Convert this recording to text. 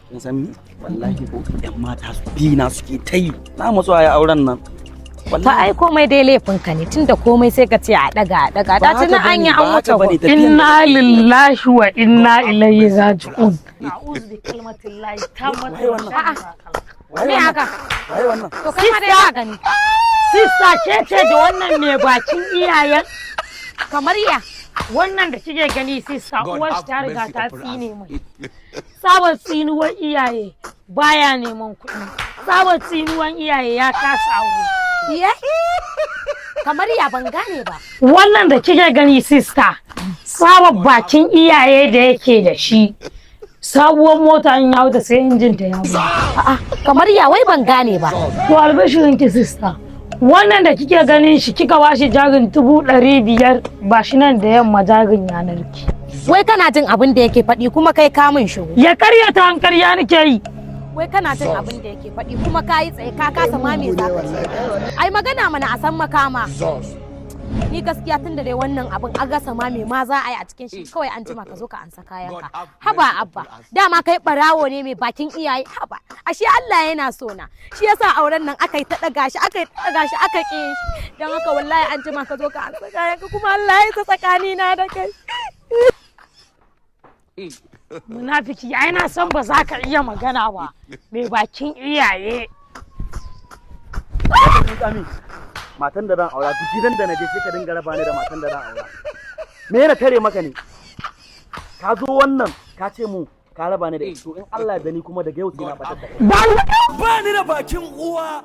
Kin san ni? Wallahi ko yan mata su bi na suke ta yi. Na matsu a yi auren nan. To ai komai dai laifinka ne, tunda komai sai ka ce a daga, a daga. Da tuni an yi an wuce bane gurin. Tafiyan da Inna lillahi wa inna ilaihi raji'un. A'udhu bi kalmatillahi tammati. Waye wannan? A'a. Waye Me wannan? haka? Waye wannan? To kai ma dai ka gani. Sista, ke ce da wannan mai bakin iyayen? Kamar ya? Wannan da kike gani, sista, God uwar have ta riga mercy ta upon us. tsine mai. Sabon tsinuwar iyaye, baya neman kuɗi. Sabon tsinuwar iyaye, ya kasa aure. Iye? Kamar ya? Ban gane ba. Wannan da kike gani, sista, sabon bakin iyaye da yake da shi. Sabuwar mota in ya wuce sai injin ta ya buga. A'a, kamar ya? Wai ban gane ba. To albishirin ki, sista. Wannan da kike ganin shi, kika bashi jarin 500,000, ba shi nan da yamma jarin yanar ki. Wai kana jin abin da yake faɗi kuma kai ka min shiru. Ya karyata an karya nake yi. Wai kana jin abin da yake faɗi kuma ka yi tsaye, ka kasa ma me za ka ce. Ai magana mana a san makama. Ni gaskiya tunda dai wannan abin an rasa ma me ma za a yi a cikin shi, kawai an jima ka zo ka ansa kayanka. Haba abba, dama kai barawo ne mai bakin iyaye. Haba, ashe Allah yana so na. Shi yasa auren nan aka yi ta ɗaga shi, aka yi ta ɗaga shi, aka ƙi shi. Don haka wallahi an jima ka zo ka ansa kayanka, kuma Allah ya isa tsakanina da kai. Munafiki, ai na san ba za ka iya magana ba. Mai bakin iyaye. Tsami. Matan da zan aura, duk gidan da na je sai ka dinga raba ni da matan da zan aura. Me yana tare maka ne? Ka zo wannan ka ce mu ka raba ni da ita, to in Allah da ni kuma daga yau sai na batar da kai. Ba Ba ni da bakin uwa.